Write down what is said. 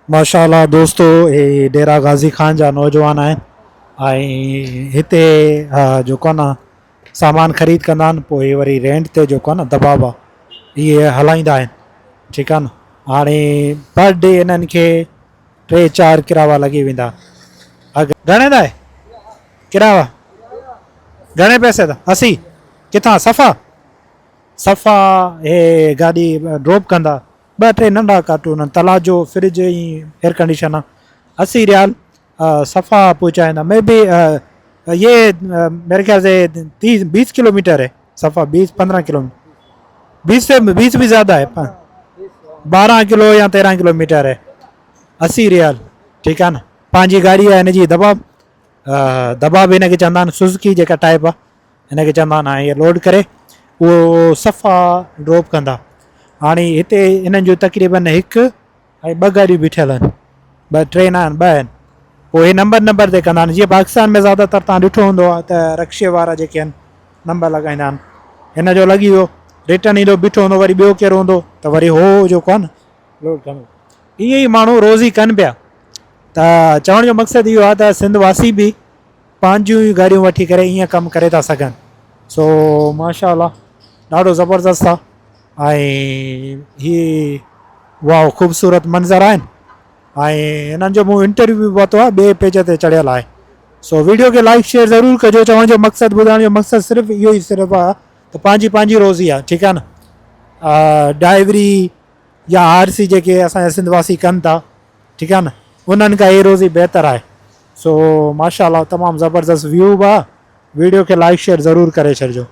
ماشاء الله دوستو هي ڊيرا غازي خان جا نوجوان آهن ۽ هتي جيڪو آهي نه سامان خريد ڪندا آهن پوء وري رينٽ تي جيڪو آهي نه دبابا اهي هلائيندا آهن ٺيڪ آهي نه هاڻي پر ڊي انهن کي ٽي چار ڪراوا لڳي ويندا گهڻي دا ڪراوا گهڻي پئسي دا اسي ڪٿان صفا صفا هي گاڏي ڊروپ ڪندا ٻه ٽي ننڍا ڪارٽون تلاجو فرج ۽ ايئر ڪنڊيشن 80 ريال صفا پهچائيندا مي بي یہ میرے خیال سے تیس بیس کلو میٹر ہے صفا بیس پندرہ کلو بیس سے بیس بھی زیادہ ہے بارہ کلو یا تیرہ کلو میٹر ہے 80 ريال ٺيڪ آهي نه پنهنجي گاڏي آهي هن جي دباب دباب هن کي چوندا آهن سوزڪي جيڪا ٽائپ آهي هن کي چوندا آهن هاڻي هي لوڊ ڪري اهو صفا ڊراپ ڪندا هاڻي هتي هنن جون تقريبن هڪ ۽ ٻه گاڏيون بيٺل آهن ٻه ٽي نه آهن ٻه آهن پوء هي نمبر نمبر تي ڪندا آهن جيئن پاڪستان ۾ زياده تر تان ڏٺو هوندو آهي ته رڪشي وارا جيڪي آهن نمبر لڳائيندا آهن هن جو لڳي ويو ريٽرن ايندو بيٺو هوندو وري ٻيو ڪير هوندو ته وري هو جيڪو آهي نه لوڊ ڪندو ائين ئي ماڻهو روزي ڪن پيا ته چوڻ جو مقصد اهو آهي ته سنڌ واسي به پنهنجون ئي گاڏيون وٺي ڪري ائين ڪم ڪري ٿا سگهن سو ماشاء الله ڏاڍو زبردست آ ۽ هي واو خوبصورت منظر آهن ۽ هنن جو مون انٽرويو به ورتو آهي ٻئي پيج تي چڙهيل آهي سو ويڊيو کي لائڪ شيئر ضرور ڪجو چوڻ جو مقصد ٻڌائڻ جو مقصد صرف اهو ئي صرف آ ته پنهنجي پنهنجي روزي آ ٺيڪ آ نه ڊائيوري يا آر سي جيڪي اسان جا سنڌ واسي ڪن ٿا ٺيڪ آ نه انهن کان هي روزي بهتر آهي سو ماشاء الله تمام زبردست ويو به آ ويڊيو کي لائڪ شيئر ضرور ڪري ڇڏجو.